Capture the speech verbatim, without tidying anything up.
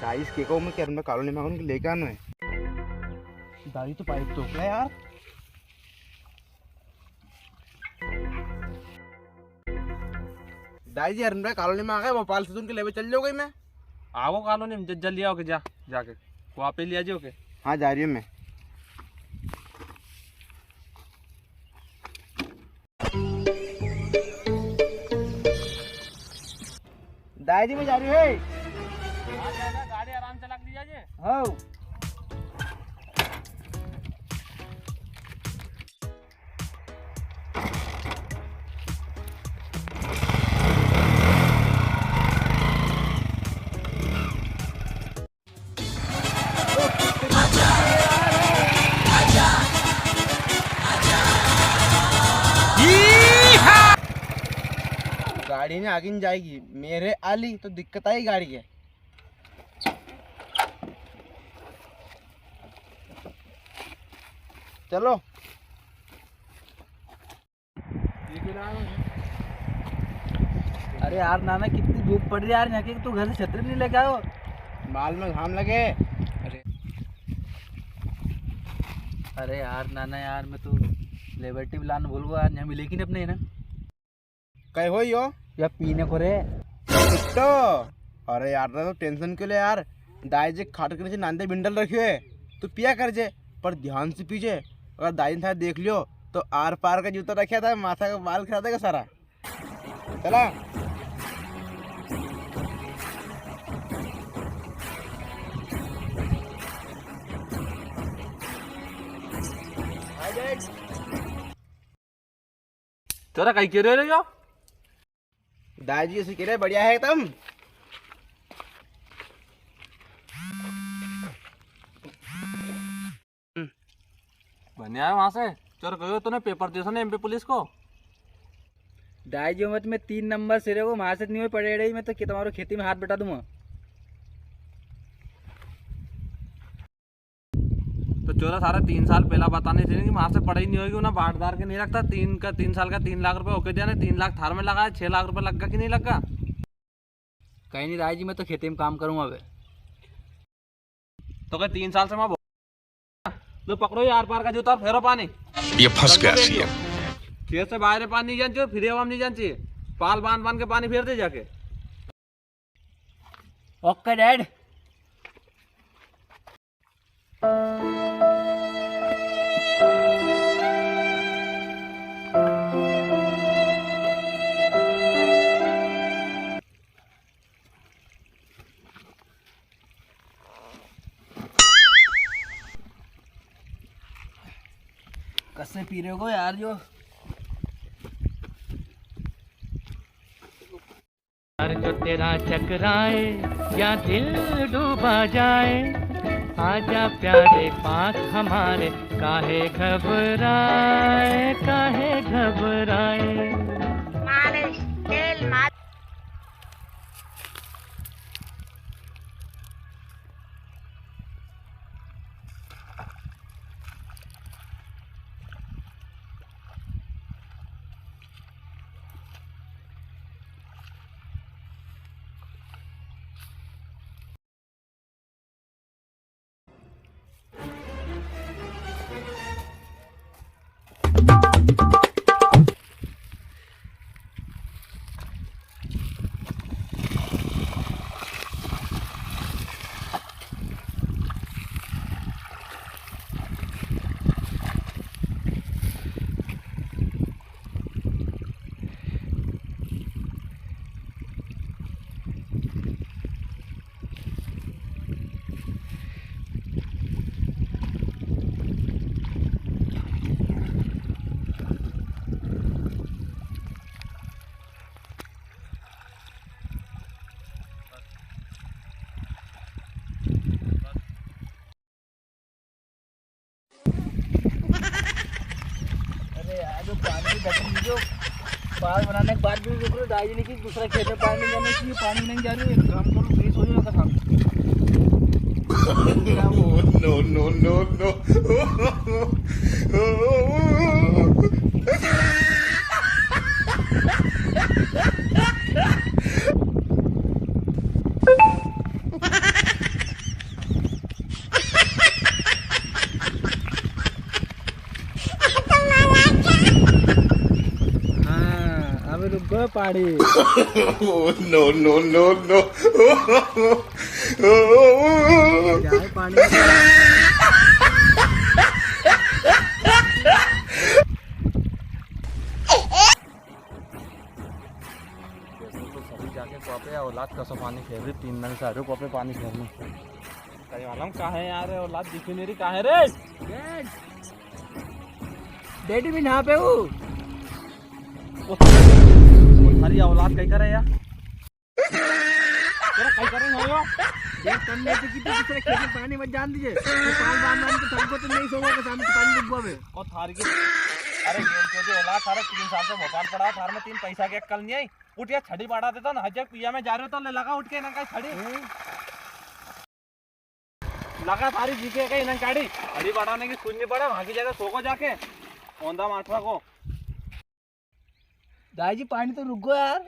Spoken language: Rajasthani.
आइस के को मैं, के अरुण भाई कालोनी में उनके लेके आनो है। दादी तो पाइप तो उकला यार। दाई जी, अरुण भाई कालोनी में आ गए, भोपाल से, तो उनके लेवे चल जाओ कहीं मैं। आओ कालोनी में, ज-, जल्दी आओ के जा, जाके। वो आप ही ले आ जाओ के। हाँ, जा रही हूँ मैं। दाई जी, मैं जा रही हूँ। हाँ, जा, जा, गाड़ी आराम से लग ली जाजे। हाँ। गाड़ी ने आगे नहीं जाएगी, मेरे आली तो दिक्कत आई गाड़ी के। चलो। अरे यार नाना, कितनी धूप पड़ रही है यार, यहाँ के तू घर से छतरी नहीं लेके आयो? माल में घाम लगे। अरे, अरे यार नाना यार, मैं तो लेबर्टी भी लाना भूल गया यार, यहाँ मिलेगी नहीं अपने, है ना? कई हो यो? या पीने को रे। तो अरे यार, तो टेंशन क्यों ले यार? दाई जी खाट के नीचे नांदे बिंडल रखियो है, तू पिया कर जे, पर ध्यान से पीजे। अगर दाई ने थारे देख लियो तो आर पार का जूता रखा था, माथा का बाल खिला देगा सारा। चला। आ जाए। तोरा कई कह रहे हो? दाजी ऐसे कह रहे, बढ़िया है एकदम। बढ़िया है वहां से। चोर कहो तूने पेपर दियो ने एमपी पुलिस को? दाजी मत, मैं तीन नंबर सिरे को वहां से नहीं हो पड़े रही, मैं तो कि तुम्हारो खेती में हाथ बटा दूंगा। तो चोरा सारे तीन साल पहला बतानी थी कि मार से पढ़ाई नहीं होगी ना, बांटदार के नहीं रखता। तीन का, तीन साल का तीन लाख रुपए ओके दिया ने, तीन लाख थार में लगाया, छह लाख रुपए लग गया कि नहीं लग गया? कहीं नहीं दाई जी, मैं तो खेती में काम करूंगा अबे। तो कहे तीन साल से मैं बो-, लो पकड़ो ये आर पार का जूता और फेरो पानी। ये फंस गया सीएम। खेत से बाहर पानी नहीं जाना चाहिए, फिर हम नहीं जाना चाहिए। पाल बांध बांध के पानी फेर दे जाके। Okay dad. कसे पी रहे हो यार जो? यार जो तेरा चकराए या दिल डूबा जाए, आजा प्यारे पास हमारे, काहे घबराए, काहे घबराए। मालिश, तेल मालिश। अरे यार, जो पानी की बटन जो पार बनाने के बाद भी रुक रहे, दाई जी ने कि दूसरा खेत में पानी नहीं जाना चाहिए, पानी नहीं जा रही है, काम करो, फ्रेश हो जाओ, काम। No, no, no, no। पानी। Oh, no, no, no, no। क्या है पानी? तो सभी जाके कुआ पे औलाद कसो पानी फेर रही, तीन दिन से आ रहे कुआ पे पानी फेरने। कहीं मालूम कहाँ है यार, औलाद दिखी नहीं रही, कहाँ है रे? डैडी भी नहा पे हूँ। ओ, ओ थारी औलाद कहीं करे यार? तेरा कहीं करे ना यो? यार, तुमने तो कितने दूसरे खेत में पानी मत जान दीजिए। वो पाल बांध बांध के थाको तो नहीं सोवा के सामने पानी डूबवा में। ओ थारी की, अरे गेम के जो औलाद, थारा तीन साल से भोपाल पड़ा, थार में तीन पैसा की अक्कल नहीं आई। उठ, ये छड़ी बाड़ा देता ना, हजे पिया में जा रहे हो तो ले लगा उठ के इन्हें कहीं छड़ी। लगा थारी जी के कहीं इन्हें काढ़ी। छड़ी बाड़ाने की सुन नहीं पड़ा, वहाँ की जगह सो को जाके। औंधा माठरा को। दाई जी, पानी तो रुक गो यार।